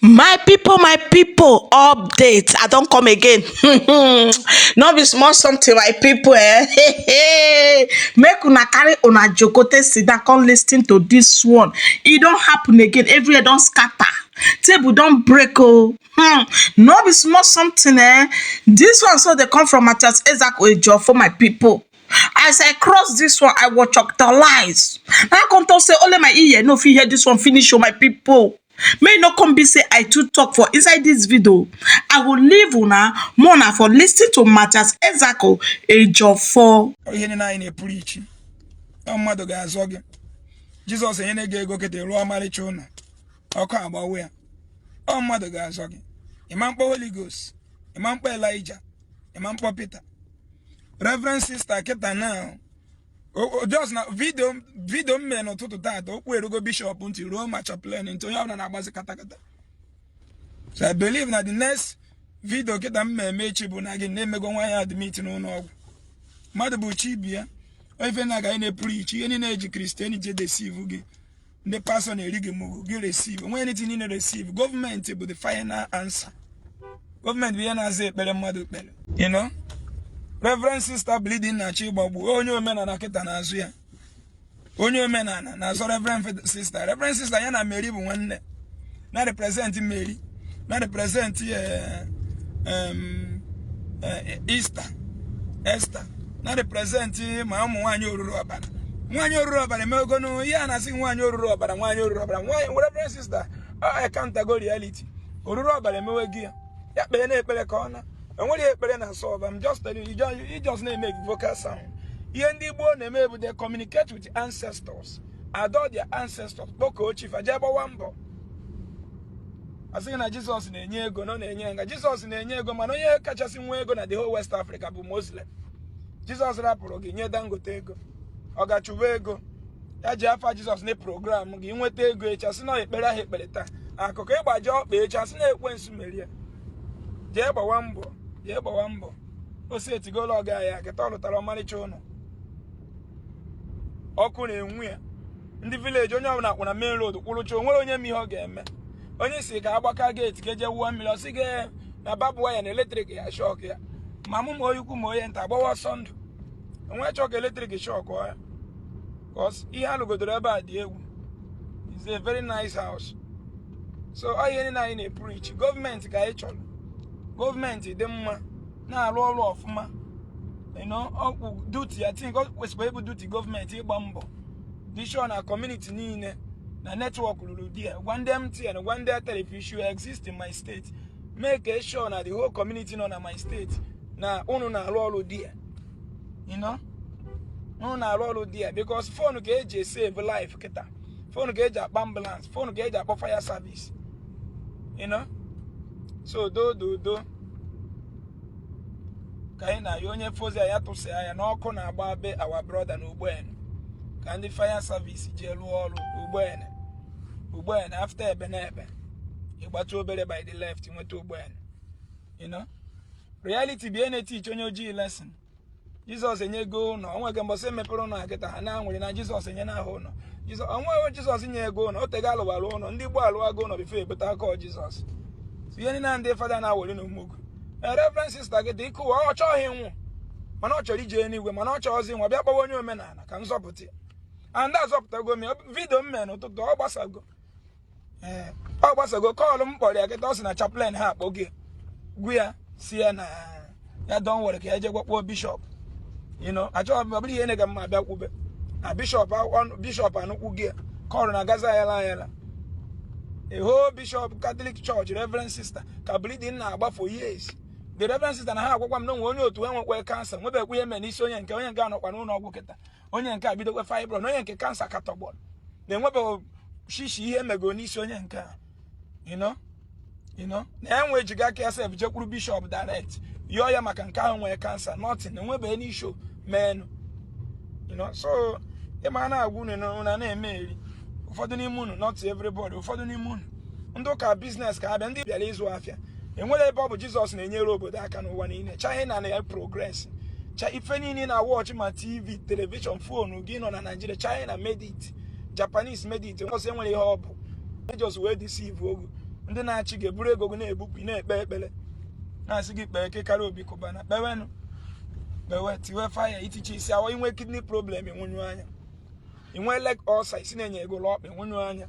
My pipo, update, I don come again. No be small something, my pipo, eh. Make una carry una jokote sit down, come listen to dis one. E don happen again. Everywhere don scatter, table don break oh. No be small something, eh. Dis one so dey come from Matthias Ezeaku Ejiofor. My pipo, as I cross this one, I was choctolize. I come talk say only my ear no fit hear this one finish oh. My pipo, may e no come be say I too talk for inside this video. I go leave una more una for listen to Matthias Ezeaku Ejiofor. Ihe niile anyị na-epuru ichi, ọ mmadụ ga-azọ gị. Jizọs enyere gị ego kịta, rụọ ọmarịcha ụlọ, ọkụ agbawo ya. Ọ mmadụ ga-azọ gị. Ịma mkpọ Holy Ghost, ịma mkpọ Elijah, ịma mkpọ Peter. Reverend Sister kịta now, just na video m mere n'ụtụtụ taata, okwu erugo bishọp ntị, ruo ma chaplain ntị. Onye ọbụla na-agbazi katakata. So I believe na the next video kịta m eme echi bụ na gị na-emego nwaanyị admit n'ụlọ ọgwụ. Mmadụ bụ chi ibi ya. Ife na agaghị na-epuru iche, ihe niile eji Christianity deceive gị. Ndị pastọ na-eri gị mugu gị. Receive onwe anything niile, receive. Gọọmenti bụ the final answer. Gọọmenti bụ ihe na-aza ekpere mmadụ kpere. Reverend Sister bleeding na-achọ ịgbagbu onye omenala kịta na-azụ ya. Onye omenala na-azọ Reverend Sister. Reverend Sister ya na Mary bụ nwanne, na represent Mary, na represent Easter, Esther, na represent ma ụmụ nwaanyị oruru ọbara. Nwaanyị oruru ọbara emegonu ihe a na-asị nwaanyị oruru ọbara, nwaanyị oruru ọbara, nwaanyị. Reverend Sister ọ reality oruru ọbara emewe gị ya. Ya kpere na ekpere ka ọ na enwere ekpere na asọ ọba. I'm just telling you, you just na-eme vocal sound. Ihe ndị gboo na-eme bụ they communicate with ancestors, adore their ancestors, kpọkọọ chifa, jee gbawa mbọ. Asịghị na Jizọs na-enye ego, na ọ na-enye nga. Jizọs na-enye ego, mana onye kachasị nwee ego na the whole West Africa bụ Muslim. Jizọs rapụrụ gị nye Dangote ego, ọ ga-achụba ego ya ji afa Jizọs na program gị nweta ego. Echi asị na ekpere ahụ ekpere taa, akụkọ ịgbaji ọkpa, echi asị na ekwensu merie. Jee gbawa mbọ, jee gbawa mbọ. O si etigolo ọga ya kịta, ọ lụtara ọmarịcha ụlọ, ọkụ na-enwu ya. Ndị village, onye ọbụla kwụ na main road kwụrụcha. Onwere onye ma ihe ọ ga-eme. Onye si ka agbaka gate ka eje wuo mmiri, ọ sị gị na barbed wire na electric ya shock ya. Ma mụ ma onye ukwu ma onye nta agbawa ọsọ ndụ. Onwe chọọ ka electric shock ya. 'Cause ihe alụgodoro ebe a dị egwu. It's a very nice house. So ọ ihe niile anyị na-epreach, gọọmenti ka anyị chọrọ, gọọmenti dị mma, na-arụ ọrụ ọfụma. Ọkwụ duty ya think ọ kwesịrị ịbụ duty gọọmenti ịgba mbọ dị sure na community niile na network ruru di ya. Gwa ndị MTN, gwa ndị Airtel, if issue exist in my state, make sure na the whole community nọ na my state na unu na-arụ ọrụ di ya, unu na-arụ ọrụ di ya, because phone ka eji save life kịta, phone ka eji akpa ambulance, phone ka eji akpọ fire service. So do do do ka anyị na-ayọ onye fozi ya tụsịa ya n'ọkụ na-agba be our brother na Ugbene, ka ndị fire service jee rụọ ọrụ Ugbene. Ugbene, after ebe na ebe ịgbata obere by the left, nweta Ugbene. Reality bụ ihe na-etichi onye ojii lesson. Jizọs enyego ụlọ, onwege mbọsị emepere ụlọ akịta ha na-anwere na Jizọs enye n'aha ụlọ. Onweghị Jizọs nye ego ụlọ. O tego alụwara ụlọ. Ndị gboo alụwago ụlọ before ebute aka Jizọs. Ihe niile ndị fada na-awere na umugu. Reverend Sister gị dị ịkụwa, ọ chọghị ịnwụ, mana ọ chọrọ ije eluigwe, mana ọ chọghọzi nwa bịa kpọwa onye omenala ka m zọpụta ya. And azọpụtago m ya. Video m mere n'ụtụtụ, ọ gbasago. Ee, ọ gbasago. Call m kpọrọ ya kịta, ọ sị na chaplain ha akpọ gị, gwu ya, si ya na ya don were ka ya jee gwakpuo bishọp. Achọghị m ọ bụrụ ihe na-ga mma abịa kwube na bishọp. Bishọp anụkwu gị call na gaza ayala ayala. A whole bishop, Catholic Church, reverend sister ka bleeding na-agba for years. The reverend sister na ha agwakwa m na onwe onye otu enwekwa cancer, nwebekwa ihe mere n'isi onye nke, onye nke anọkwa n'ụlọ ọgwụ kịta, onye nke abidokwe fibroid, onye nke cancer katọgbọrọ na-enwebeghị shishi ihe mego n'isi onye nke a. Na enwe ejiga aka ya sef jekwuru bishọp direct, yọọ ya maka nke ahụ nwere cancer. Nothing, enwebeghị n'isho meenụ. So ịma na-agwa unu na unu na-eme eri. Ụfọdụ n'ime unu, not everybody, ụfọdụ n'ime unu ndị ụka business ka ha bịa, ndị bịara ịzụ afịa. Enwere ebe ọ bụ Jizọs na-enyere obodo aka n'ụwa niile. China na progress cha ife niile na watch ma TV, television, phone gị nọ na Nigeria. China made it, Japanese made it. Ọsọ enwere ihe ọ bụ just wee deceive ogu. Ndị na-achị gị eburu ego gị na-ebupụ. Ị na-ekpe ekpere, na-asị gị kpee ke karịa Obi Cubana. Kpewenụ, kpewe, tiwe fire, iticha isi awọ. Inwe kidney problem, enwenyu anya. Inwe leg ulcer, isi na-enye ego ọkpa, enwenyu anya.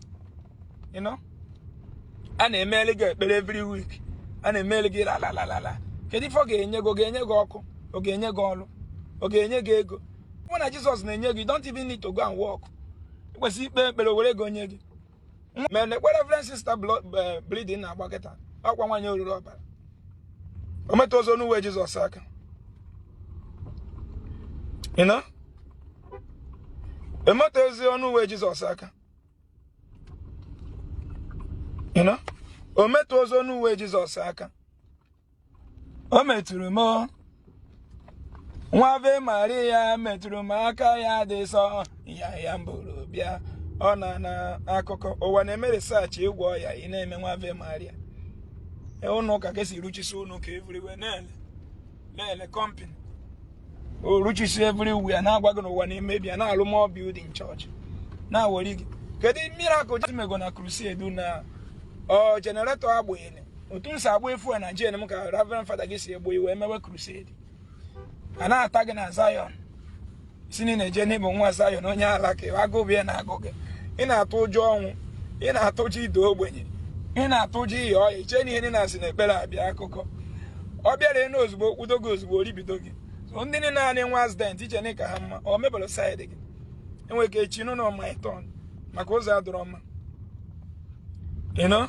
You know? A na-emeli gị ekpere every week, a na-emeli gị la. Kedu ife ọ ga-enye gị? Ọ ga-enye gị ọkụ? Ọ ga-enye gị ọrụ? Ọ ga-enye gị ego? Mụ na Jizọs na-enye gị. You don't even need to go and work. Ị kwesịrị ikpe ekpere, were ego nye gị. Ma ekpere Reverend Sister bleeding na-agba kịta, ọkwa nwaanyị oruru ọbara o metụ ọzọ n'uwe Jizọs aka. You know? Emetụ ezi ọnụ uwe Jizọs aka. You know? O metụ ọzọ n'uwe Jizọs aka. O metụrụ m, nwa Ave Maria metụrụ m aka ya dị nsọ ya. Ya mbụrụ bịa, ọ na na akụkọ ụwa na-eme research ịgwọ ọya. Ị na-eme nwa Ave Maria. Ụnụ ụka ka esi ruchisi ụnụ ụka everywhere, na-ele na-ele company o ruchisi everywhere, na-agwa gị n'ụwa na-emebi ya, na-alụ more building church na-awọri gị. Kedu miracle mego na crusade na ọ generator agbanyere otu nsi agba efu na jen m ka Reverend Father gị si egbo iwe mewe crusade a na-ata gị na Zion, si na ị na-eje n'ịbụ nwa Zion, onye ala ka agụụ ya na-agụ gị. Ị na-atụ ụjọ ọnwụ, ị na-atụ ụjọ ide ogbenye, ị na-atụ ụjọ iyi ọya iche na ihe ndị na-asị na ekpere abịa. Akụkọ ọ bịara enu ozugbo, kwudo gị ozugbo, oribido gị. So ndị niile na-enwe accident iche na ka ha mma, ọ mebere side gị enwere ka echi nụ na my turn maka ụzọ adịrọ mma. You know?